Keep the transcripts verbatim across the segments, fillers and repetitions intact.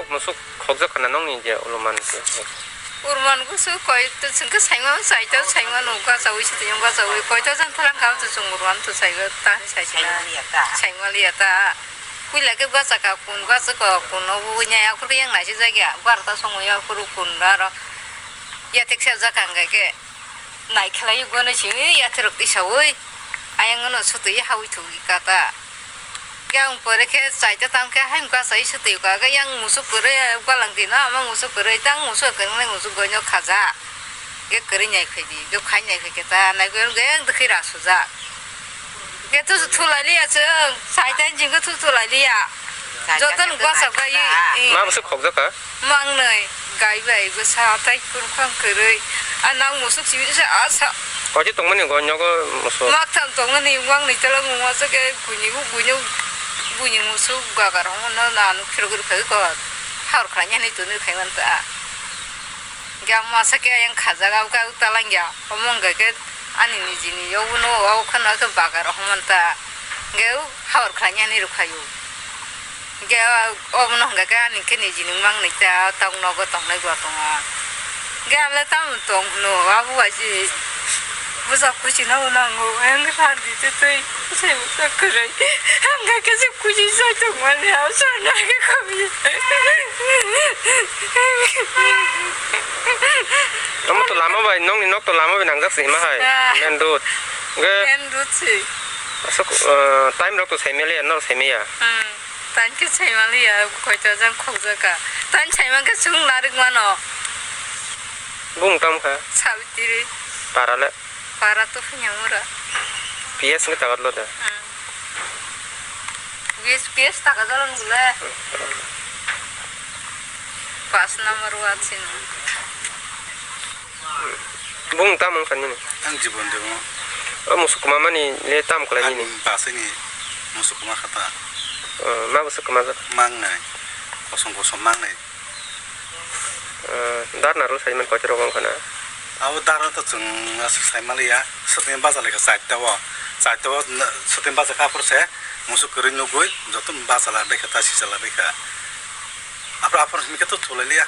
Musuk khokjak khana nokni je uluman ke. Urman gusu koi to chwngke saima saito saima no gachawi sitiyong gachawi koi to jang thalang ka to chwng urman to saigo ta sai sina. Saima liya ta. Saima liya ta. Kuila ke gacha ka kun gacha ko kun no bu nya ya kur yang nai si jagya bar ta songo ya kur kun aro. Ya thik sa jaka ngai ke. Nai khlai gano simi yathirok tisaui ayang no sutui haui thugui kata. Yang pore khe chaita tam khe haim ka sai sutui ka ga yang musuk pore galang dino ama musuk pore tang musuk khe nai musuk goino khaja. Ge kri nyai khaidi ge khai nyai khe ta nai goi ge yang dikhi ra suja. Ge tu thulai liya chwng chaita jing tu thulai liya. Joton gosok gai. Ma bwswk khokjak kha? Mangnwi, gai bai bwsa, tai kwrwphang kwrwi. A nang musuk sibiri se asa. Koi tongmani go nyogo musuk? Maktham tongmani, mangnwi tela mungma se ke buini bu-, buini, buini musuk gagar hono na nuk phirok rwkha ko. Hawr khlai yani tunu khai man ta. Ga masa ke yang khajaga ga talangya. Omong ga ke ani nijini yogo no, o khana ke bagar homan ta. Ge hawr khlai yani rwkhayo. Ge obono hwnga khe ani khe nijini mangnwi ta tong nogo tongnai bo tongo. Ge ale tamo tong hwno abo bai se bwsa kuchi no nango ang sandi te tei se bwsa kwrwi hwnga khe se kuchi sai tongmani abo sana khe kami. Omo to lama bai nokni nok to lama bai nangjak se hima hai. Ah. Main road. Ge main road se. Asok, eh, time rok to saimaliya, nor saimaya. Hmm. Time khe saimaliya, koito jang khokjaka. Time saimang khe chwng narik mano. Bung tam kha? Sabitiri. Para le? Para to phinya mura. P S nge tagar lo da? Hmm. P S, P S tagar lo nule. Pas number wa chino. Bung tam wngkha nini? Ang Jibon Debbarma. O musuk kwmamani le tam kwlai nini? Ang basini musuk kwma kha ta. O, ma bwswk kwmajak? Mangnai. Kosom kosom mangnai. O, darna rw saiman koitorok wngkha na? Abo darna to chwng aswk saimaliya. Swtini bacha laikha chaita o. Chaita o na-, swtini bacha kha aphuru se musuk kwrwi nugwi joto bacha la baikha ta sisa la baikha. Aphuru aphuru himkhe to thulailiya.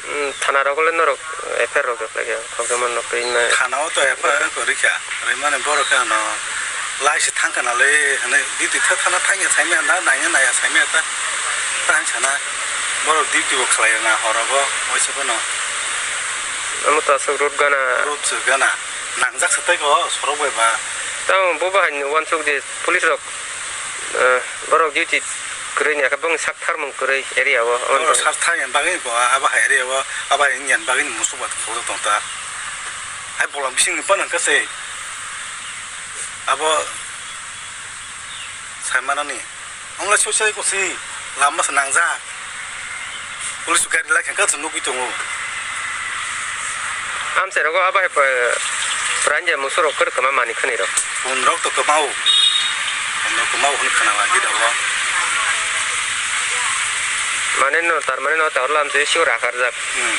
Hmm, thana rogo le norok F I R rok rwkhlai kha, khokjagma nok twi nai. Thana o to F I R wngkha rikha, rwmani borok khe ano lai se thang kana le, hwnwi duty khe thana thangya saimaya na, naiya naiya saimaya ta, ta hinwi sana borok duty bo khlai rwna horo bo, waisa phano. Omo to aswk road gana. Road se gana, nangjak se tei bo sorok bai ba. Tamo bo bahai ni uansuk di police rok. Eh, borok duty kwrwi ni aka bongni sak tharmung kwrwi area o, omo borok tong. Sak thar yang bagwi bo abo hai area o, abo hai wngya bagwi ni musuk bat khoro tong ta. Hai bolong bising ni panang kase. Abo sai manani. Ongla soi soi kosi lama se nangjak. Police gari lai khe kaisa nugwi tongo. Amchai rogo abo hai pa-, pran je musurok kwrwkma mani khani rok. Phone rok to kwmao. Phone rok kwmao hwn khana wa gida o. Mane no, tar mane no, tar lam se sure akarjak. Hmm.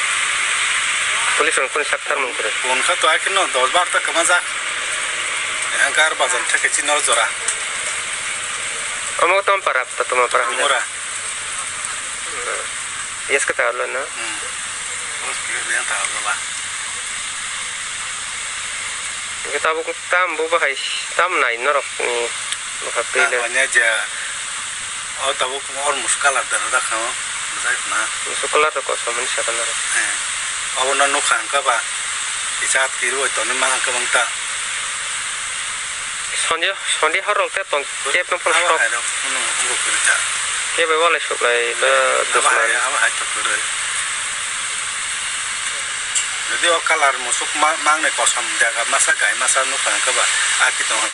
Police rok phone sak tharmung kwrwi. Phone kha to akhir no dos bar ta kwmajak. Ang kar bazar theke chino jora. Omo tom para ta toma para. Mura. Yes, ka tawlo na? Hmm. Bos kiri yang tawlo ba. Kita buk tam bu bahai tam nai norok ni baka pele. Hanya ja. O tabuk or muskala dara da khao. Bujai na. Muskala to kosom ni sakana. Eh. Abo na nukha angka ba. Isat kiru toni ma angka bangta. Sonde, sonde horrok te tong, kep no phano sok. Abo hai rok, phano wngkha kwrwi ta. Kebe walai suklai, da, abo hai, dusman. Abo hai to kwrwi. Jodi o kalar musuk ma-, mangnai kosom jaga masa gai masa nukha wngkha ba, a ki tong.